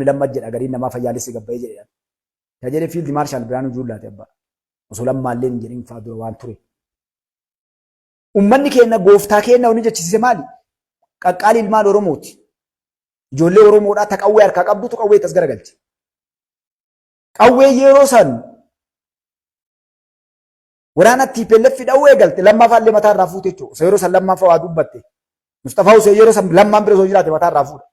Lamma jedha gariin namaa fayyaalessi gabbayee jedhe. Ka jedhe Fiild Maarshaal Biraanuu Juullaati abbaa. Osoo Lammaallee hin jedhin faa dura waan ture. Ummanni keenya gooftaa keenya wanni jechisiise maali? Qaqqaalii ilmaan Oromooti. Ijoollee Oromoodhaa ta qawwee harkaa qabdutu qawwee tas garagalche. Qawwee yeroo san waraana TPLF dhawwee galte lammaffaallee mataa irraa fuute jechuudha. Osoo yeroo san lammaffaa waa dubbatte. Mustafaa Hussein yeroo san lammaan bira osoo jiraate mataa irraa fuudha.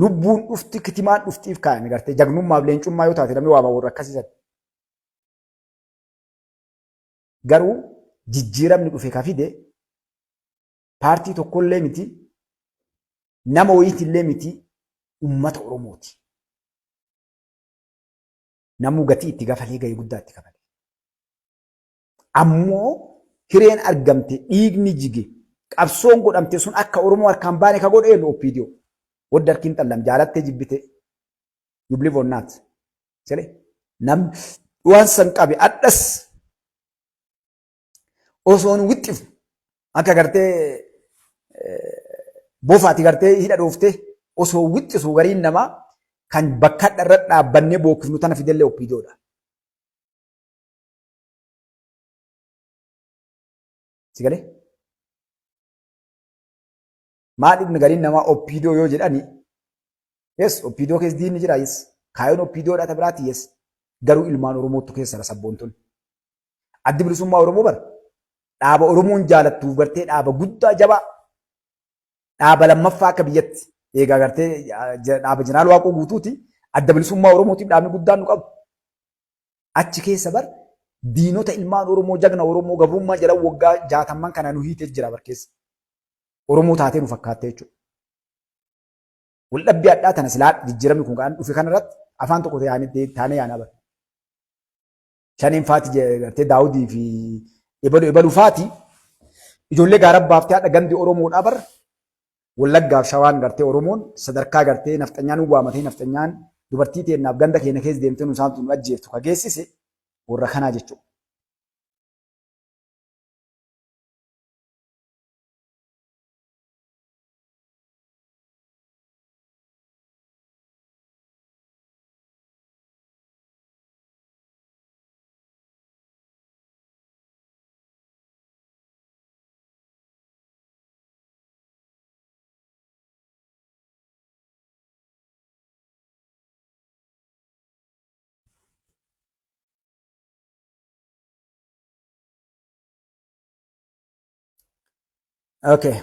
Lubbuun dhufti kitimaan dhuftiif kaayame gartee jagnummaaf leencummaa yoo taate namni waama warra akkasiisan. Garuu jijjiiramni dhufe ka fide paartii tokkollee miti, nama wayiitillee miti, ummata Oromooti. Namuu gatii itti gafalee gahee guddaa itti kafale. Ammoo hireen argamte, dhiigni jige, qabsoon godhamte sun akka Oromoo harkaan baane ka godhe eenyu? OPDO. Wadda harkiin xallam jaalattee jibbite. You believe or not. Sile namni waan san qabe adhas osoon wixxifu akka gartee bofaati gartee hidha dhoofte osoo wixxisu gariin namaa kan bakka irra dhaabbannee bookkifnu tana fidellee OPDOdha. Si galee? Maaliif gariin namaa OPDO yoo jedhani, yes, OPDO keessa diinni jira, yes, kaayoon OPDO dha ta biraati, yes, garuu ilmaan Oromootu keessa sabboontonni. Addi Bilisummaa Oromoo bara dhaaba Oromoon jaalattuuf gartee dhaaba guddaa jabaa dhaaba lammaffaa akka biyyatti eegaa gartee dhaaba Jeneraal Waaqoo Guutuuti. Adda Bilisummaa Oromootiif dhaabni guddaan nu qabu. Achi keessa bar diinota ilmaan Oromoo jagna Oromoo gabrummaa jala waggaa jaatamman kana nu hiitee jira bar keessa. Oromoo taatee nu fakkaattee jechuudha. Waldhabbii hadhaa tana silaa jijjiiramni kun kan dhufe kanarratti afaan tokko taanee yaanaa bar. Shaneen faati gartee Daawudii fi ebalu ebalu faati ijoollee gaara baaftee haadha gandi Oromoodhaa bar Wallaggaaf Shawaan gartee Oromoon sadarkaa gartee nafxanyaan nu waamatee nafxanyaan dubartii teennaaf ganda keenya keessa deemtee nu saamtu nu ajjeeftu ka geessise warra kanaa jechuudha. Okay.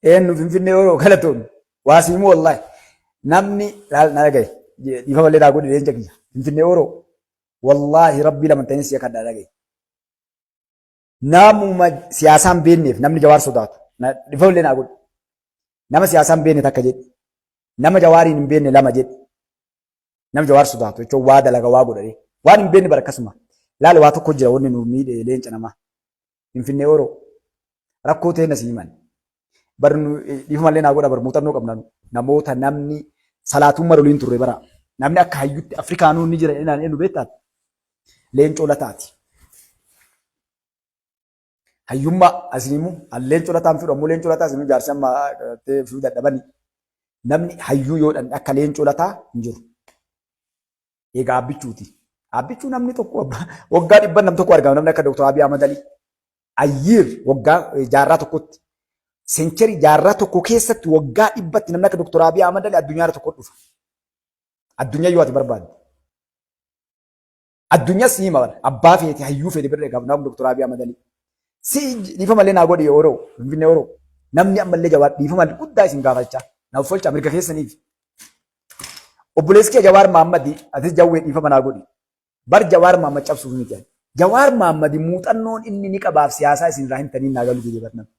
Eenyu Finfinnee yeroo galatoon waasiimuu wallaahi namni laal na dhagaye dhiifama illee naa godhi leenca kiyya Finfinnee yeroo wallaahi rabbii lama ta'in si akadhaa dhagaye. Namuma siyaasaan beekneef namni Jawaar sodaatu dhiifama illee naa godhi. Nama siyaasaan beekne takka jedhi. Nama Jawaariin hin beekne lama jedhi. Nama Jawaar sodaatu jechuun waa dalaga waa godhanii waan hin beekne bara akkasuma. Laal waa tokko jira wanni nu miidhe leenca namaa. Finfinnee Oro rakkoo ta'e na si himan. Bar dhiifama illee naa godha bar muuxannoo qabna namoota namni salaatummaa waliin turre bara. Namni akka hayyutti Afrikaanuu ni jira inaan eenyu beektaa? Leencoo Lataati. Hayyummaa asin himu an Leencoo Lataan fidhu ammoo Leencoo Lataa asin jaarsi amma fiduu dadhabani. Namni hayyuu yoo dhandhe akka Leencoo Lataa hin jiru. Egaa Abbichuuti. Abbichuu namni tokko waggaa dhibban nam tokko argama namni akka Dr. Abiy Ahmad Ali. Ayyiir waggaa jaarraa tokkotti. Sencherii jaarraa tokko keessatti waggaa dhibbatti namni akka Dr. Abiy Ahmad Ali addunyaarra tokko dhufa. Addunyaa yoo ati barbaadde. Addunyaa si hima bara. Abbaa feete hayyuu feete bira eegaaf namni Dr. Abiy Ahmad Ali. Si dhiifama illee naa godhi Oro Finfinnee Oro. Namni ammallee Jawaar dhiifama guddaa isin gaafachaa. Naaf folcha mirga keessaniif. Obboleessi kee Jawaar Mahaammad atis Jawwee dhiifama naa godhi. Bar Jawaar Mahaammad cabsuuf miti ani. Jawaar Mahaammad muuxannoon inni ni qabaaf siyaasaa isin irraa himtanii naa galu jedhee bar namni.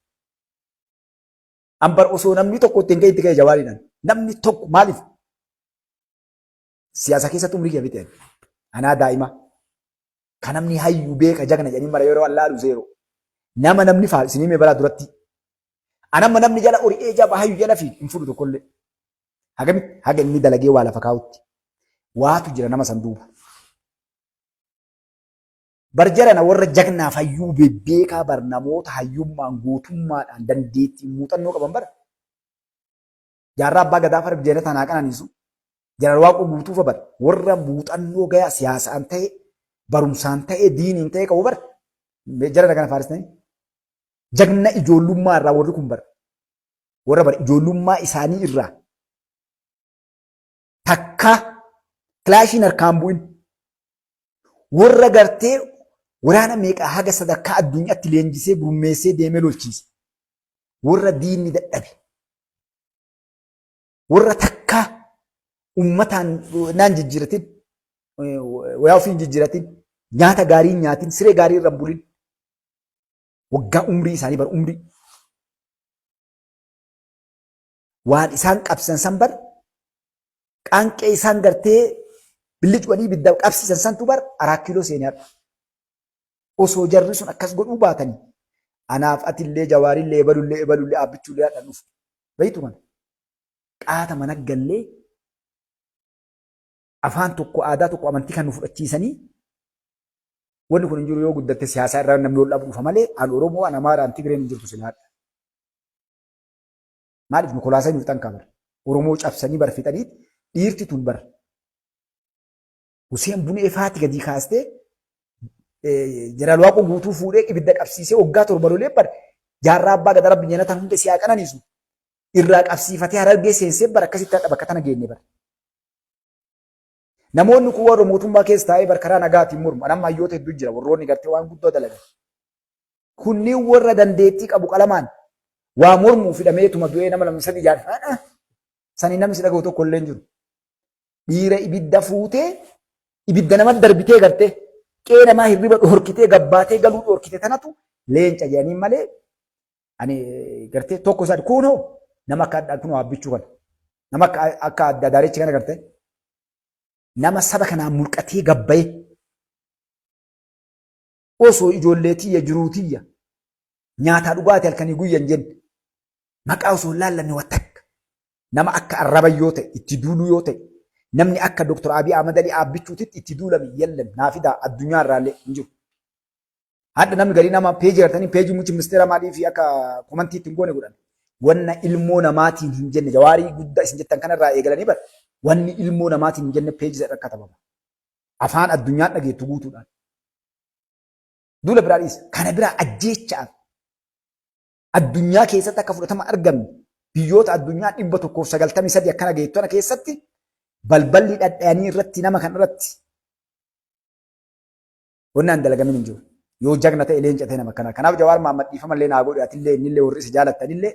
An bar osoo namni tokko ittiin ka'e itti ka'e Jawaariidhaan. Namni tokko maaliif? Siyaasa keessatti umrii kee fixe. Anaa daa'ima. Kan namni hayyuu beeka jagna jedhanii mara yeroo allaalu zero. Nama namni faa isinii mee baraa duratti. Anamma namni jala ori'ee jaba hayyu jala fiigu hin fudhu tokkollee. Hagamitti haga inni dalagee waa lafa kaa'utti. Waatu jira nama san duuba. Bar jarana warra jagnaaf hayyuu bebbeekaa bar namoota hayyummaan gootummaadhaan dandeettiin muuxannoo qaban bara. Jaarraa abbaa gadaa fara jeenataa naa qananiisu. Jeneraal Waaqoo guutuu fa bar warra muuxannoo gayaa siyaasaan ta'e barumsaan ta'e diiniin ta'e qabu bar jarana kana faaristanii. Jagna ijoollummaa irraa warri kun bar warra bar ijoollummaa isaanii irraa takka kilaashiin harkaan bu'in warra gartee waraana meeqa haga sadarkaa addunyaatti leenjisee gurmeessee deemee lolchiise warra diinni dadhabe warra takka ummataan naan jijjiiratin wayaa ofii hin jijjiiratin nyaata gaarii hin nyaatin siree gaarii irra hin bulin waggaa umrii isaanii bar umrii waan isaan qabsiisan san bar qaanqee isaan gartee billicuwanii ibidda qabsiisan santu bar araa kiiloo seenee har'a. Osoo jarri sun akkas godhuu baatanii anaaf atillee jawaarillee ebalullee ebalullee aabbichullee hadhan dhufu. Beektu kana. Qaata mana gallee afaan tokko aadaa tokko amantii kan nu fudhachiisanii wanni kun hin jiru yoo guddatte siyaasaa irraa namni ol dhabu dhufa malee an Oromoo an Amaara an Tigreen hin jirtu silaadha. Maaliif nu kolaasanii nu fixan kaa bar. Oromoo cabsanii bar fixanii dhiirti tun bar. Huseen Bunee faati gadii kaastee Jeneraal Waaqoo guutuu fuudhee ibidda qabsiisee waggaa 7 lolee bar jaarraa abbaa gadaa rabbi jeenataan hunda si haa qananiisu. Irraa qabsiifatee harargee seensee bar akkasitti hadha bakka tana geenne bar. Namoonni kun warra mootummaa keessa taa'ee bar karaa nagaatiin mormu. Anamma hayyoota hedduu jira warroonni gartee waan guddoo dalagan. Kunniin warra dandeettii qabu qalamaan waa mormuuf hidhameetuma du'ee nama lama sadi jaarfaadha. Sanii namni si dhaga'u tokko illee hin jiru. Dhiira ibidda fuutee ibidda nama darbitee gartee qe'ee namaa hirriba dhorkitee gabbaatee galuu dhorkite tanatu leenca jedhanii malee ani gartee tokko isaa kunoo nama akka adda kunoo abbichuu kana nama akka akka adda daarechi kana gartee nama saba kanaan mulqatee gabbayee Osoo ijoollee tiyya jiruu tiyya nyaataa dhugaatii halkanii guyya hin jenne maqaa osoo hin laallanne wa takka nama akka arraba yoo ta'e itti duuluu yoo ta'e namni akka Dr. Abiy Ahmad Ali Aabbichuutitti itti duulame yellem naa fidaa addunyaa irraallee hin jiru. Hadha namni garii nama peejii gartanii peejii muummichi ministeera maalii fi akka komantii ittiin goone godhan. Wanna ilmoo namaatiin hin jenne jawaarii guddaa isin jettan kanarraa eegalanii bar wanni ilmoo namaatiin hin jenne peejii irra katabama. Afaan addunyaan dhageettu guutuudhaan. Duula biraa dhiisa. Kana biraa ajjeechaaf addunyaa keessatti akka fudhatama argamne biyyoota addunyaa 193 akkana geettu tana keessatti balballi dhadhayanii irratti nama kan irratti wannaan dalagamin hin jiru. Yoo jagna ta'e leenca ta'e nama kana. Kanaaf Jawaar Mahaammad dhiifama illee naa godhe atillee innillee warri isa jaalattanillee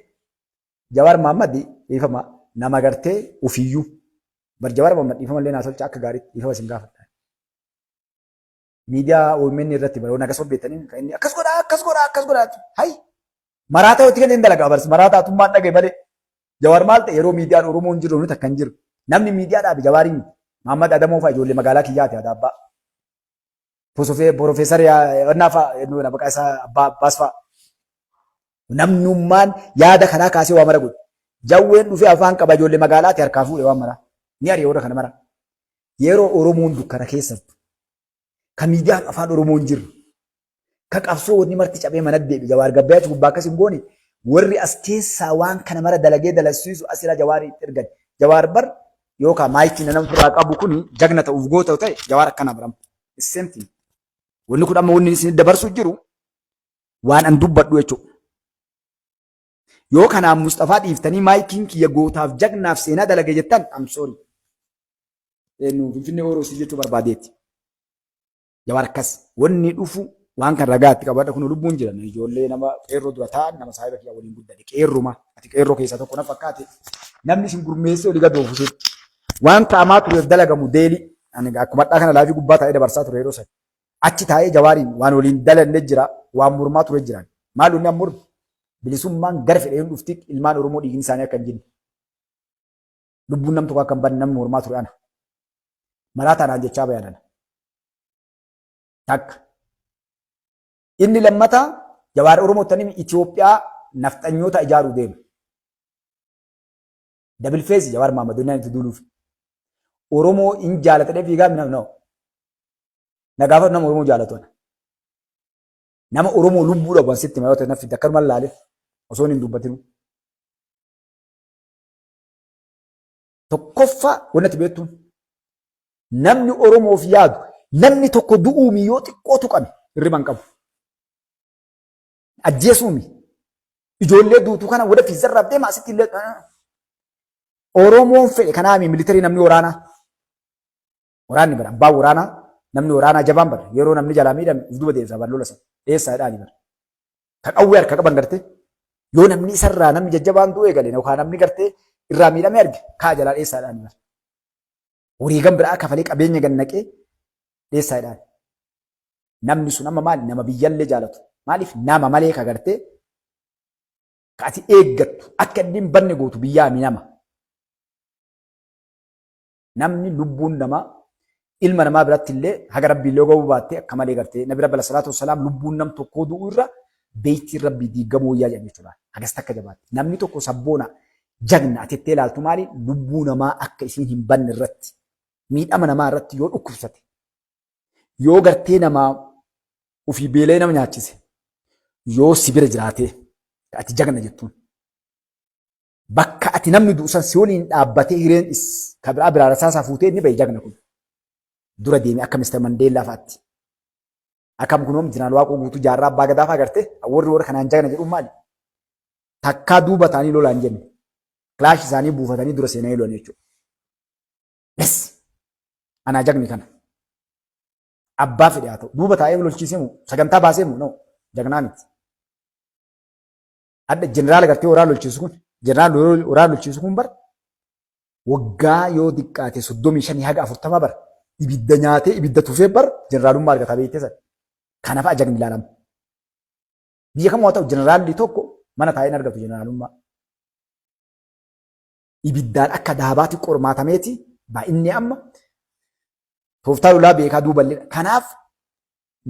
Jawaar Mahaammad dhiifama nama gartee ofiiyyuu. Bar Jawaar Mahaammad dhiifama illee naa tolcha akka gaariitti dhiifama isin gaafadha. Miidiyaa OMN irratti baroo naga sobbeettanii kan inni akkas godhaa akkas godhaa akkas godhaa hay maraataa yoo itti kennan dalagaa barsi maraataa tummaan dhagaye malee Jawaar maal ta'e yeroo miidiyaan Oromoo hin jiru nuti akka hin jiru namni miidiyaa dhaabe Jawaariin Mahammad Adamoo fa'a ijoollee magaalaa kiyyaati aadaa abbaa Profeesar Onnaa fa'a maqaa isaa abbaa Abbaas fa'a namnummaan yaada kanaa kaasee waa mara godhe Jawween dhufee afaan qaba ijoollee magaalaati harkaa fuudhe waan maraa ni ari'e warra kana mara Yeroo Oromoon dukkana keessa jirtu, ka miidiyaan afaan Oromoo hin jirre, ka qabsoo wanni marti cabee mana deebi Jawaar Gabbayaa gubbaa akkas hin goone warri as keessaa waan kana mara dalagee dalagsiisu asirraa Jawaar itti ergan. Jawaar bar yookaan maayikii nama ofirraa qabu kuni jagna ta'uuf goota ta'e Jawaar akkana barama. Same thing. Wanni kun amma wanni isin dabarsu jiru waan an dubbadhu jechuudha. Yoo kanaan Musxafaa dhiiftanii maayikiin kiyya gootaaf jagnaaf seenaa dalage jettan I'm sorry. Eenyu Finfinnee Oroosii jechuu barbaadeetti. Jawaar akkas wanni dhufu waan kan ragaa itti qabadha kun lubbuun jiran ijoollee nama qeerroo dura ta'an nama saahiba kiyya waliin guddate qeerruma ati qeerroo keessaa tokko na fakkaate namni isin gurmeessee olii gad oofu sitti. Waan ta'amaa tureef dalagamu deeli ani akkuma hadhaa kana laafii gubbaa taa'ee dabarsaa ture yeroo sana. Achi taa'ee jawaariin waan waliin dalanne jira waan mormaa ture jiran. Maal inni ammoo bilisummaan gara fedhee hin dhufti ilmaan Oromoo dhiigni isaanii akka hin jinne. Lubbuun nam tokko akka hin banne namni mormaa ture ana. Maraataa naan jechaa bayaadana. Takka. Inni lammataa Jawaar Oromoo tani Itoophiyaa nafxanyoota ijaaruu deema. Double face Jawaar Mahammad inni itti duuluuf. Oromoo in jaalata fiigaa mina no. Na gaafatu nama Oromoo jaalatu ana. Nama Oromoo lubbuu dhabu an sitti hima yoo ta'e na fidda akkanuma laale osoo hin dubbatinu. Tokkoffaa wanti ati beektu namni Oromoof yaadu namni tokko du'uumi yoo xiqqoo tuqame hirriba hin qabu. Ajjeesuumi. Ijoollee duutuu kana wada fi zarraaf deema asitti illee. Oromoon fedhe kanaami militarii namni waraanaa. Waraanni bara abbaan waraanaa namni waraanaa jabaan bara yeroo namni jalaa miidhame of duba deebisa bara lola sana dheessaa jedhaani bara. Ka qawwee harka qaban gartee yoo namni isarraa namni jajjabaan du'ee gale yookaan namni gartee irraa miidhame arge kaa jalaa dheessaa jedhaani bara. Wareegam biraa kafalee qabeenya gannaqee dheessaa jedhaani. Namni sun amma maali nama biyyallee jaalatu maaliif nama malee ka gartee ka ati eeggattu akka inni hin banne gootu biyyaa mi nama. Namni lubbuun namaa ilma namaa biratti illee haga rabbii illee ga'uu baattee akka malee gartee nabi rabbi salaatu wassalaam lubbuun nam tokkoo du'uu irra beeytiin rabbii diigamuu wayyaa jedhan jechuudha. Hagas takka jabaatti. Namni tokko sabboona jagna ati ittee ilaaltu maali lubbuu namaa akka isiin hin banne irratti miidhama namaa irratti yoo dhukkubsate yoo gartee namaa ofii beela'ee nama nyaachise yoo si bira jiraatee ati jagna jettuun. Bakka ati namni du'u san si waliin dhaabbatee hireen is ka biraa biraa rasaasaa fuutee inni bahe jagna kun. Dura deeme akka Mr. Mandeellaa fa'aatti. Akkam kunoom Jeneraal Waaqoo Guutuu Jaarraa Abbaa Gadaa fa'a gartee warri warra kanaan jagna jedhuun maali? Takkaa duuba ta'anii lolaan jenne. Kilaash isaanii buufatanii dura seenanii lolan jechuudha. Yes! Anaa jagni kana. Abbaa fedhe haa ta'u. Duuba taa'ee lolchiisee moo sagantaa baasee moo no jagnaa miti. Adda jeneraala gartee waraana lolchiisu kun jeneraala waraana lolchiisu kun bar waggaa yoo diqqaate 35 haga 40 bar ibidda nyaatee ibidda tufee bar jeneraalummaa argataa beektee san. Kanaaf ajagni ilaalama. Biyya kam haa ta'u jeneraalli tokko mana taa'ee hin argatu jeneraalummaa. Ibiddaan akka daabaatti qormaatameeti baay'inni amma tooftaa lolaa beekaa duuballee. Kanaaf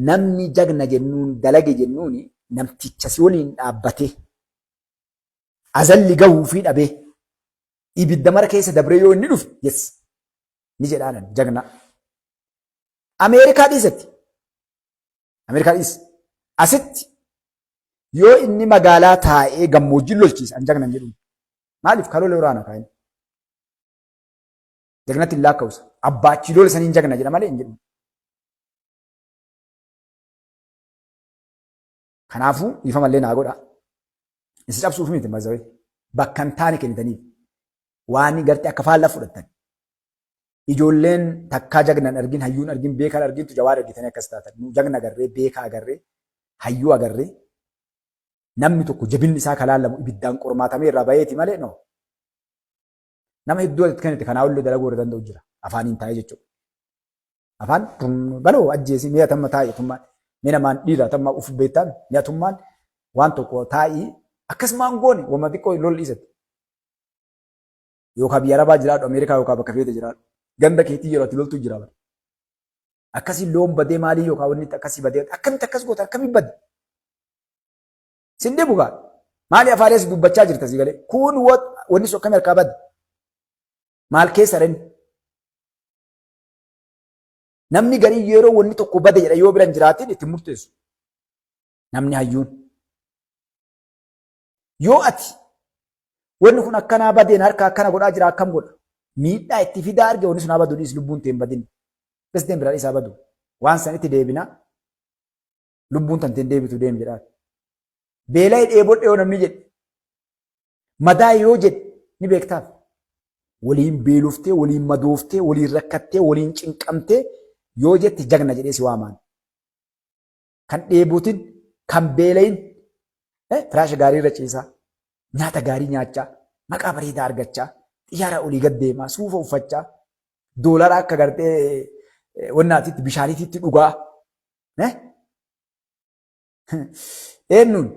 namni jagna jennuun dalage jennuun namticha si waliin dhaabbatee azalli gahuufii dhabee ibidda mara keessa dabree yoo inni dhufe yes ni jedhaanan jagna. Ameerikaa dhiisetti. Ameerikaa dhiise. Asitti yoo inni magaalaa taa'ee gammoojjiin lolchiisa an jagna hin jedhuun. Maaliif kaloolee waraana kaa'in. Jagnatti hin laakka'usa. Abbaa achii lola saniin jagna jedha malee hin jedhu. Kanaafuu dhiifama illee naa godha. Isa cabsuuf miti mazawee. Bakka hin taane kennitaniif. Waan gartee akka faallaa fudhattan. Ijoolleen takkaa jagnan argin, hayyuun argin, beekaan argintu Jawaar argitanii akkas taatan. Nu jagna agarree, beekaa agarree, hayyuu agarree. Namni tokko jabinni isaa kalaallamu ibiddaan qormaatamee irraa baheeti malee no. Nama hedduu asitti kennite kanaa ollee dalaguu irra danda'u jira. Afaaniin taa'ee jechuudha. Afaan baloo ajjeesii mi'a tamma taa'e tummaan mi'a namaan dhiira tamma uf beektaan mi'a tummaan waan tokko taa'ii akkasumaan goone wama xiqqoo lol dhiisatti. Yookaan biyya Arabaa jiraadhu Ameerikaa yookaan bakka feete jiraadhu. Ganda keetii yeroo ati loltu jira bara. Akkasii loon badee maalii yookaan wanni akkasii badee akkamitti akkas goota akkamitti badde. Sin dhibu gaa. Maali afaan as dubbachaa jirta si galee. Kun wanni sun akkami harkaa badde. Maal keessa dha inni? Namni garii yeroo wanni tokko bade jedha yoo bira hin jiraatin itti murteessu. Namni hayyuun. Yoo ati wanni kun akkanaa badeen harka akkana godhaa jira akkam godha. Miidhaa itti fidaa arge wanni sun haa badu dhiis lubbuun tee hin badin. Bes deem biraa dhiisaa badu. Waan sanitti deebina. Lubbuun tantee hin deebitu deem jedhaan. Beela'e dheebodhe yoo namni jedhe. Madaa yoo jedhe ni beektaaf. Waliin beeloftee, waliin madooftee, waliin rakkattee, waliin cinqamtee yoo jette jagna jedhee si waamaan. Kan dheebotin, kan beela'in, firaasha gaarii irra ciisaa, nyaata gaarii nyaachaa, maqaa bareedaa argachaa, xiyyaara olii gad deemaa, suufa uffachaa, doolara akka gartee wannaatitti bishaaniititti dhugaa. Eenyuun?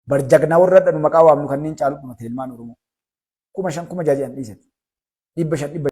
Bar jagnaa warra dhanu maqaa waamnu kanneen caalu dhumate ilmaan Oromoo. 5000 6000 jedhan dhiisati. 500 dhibba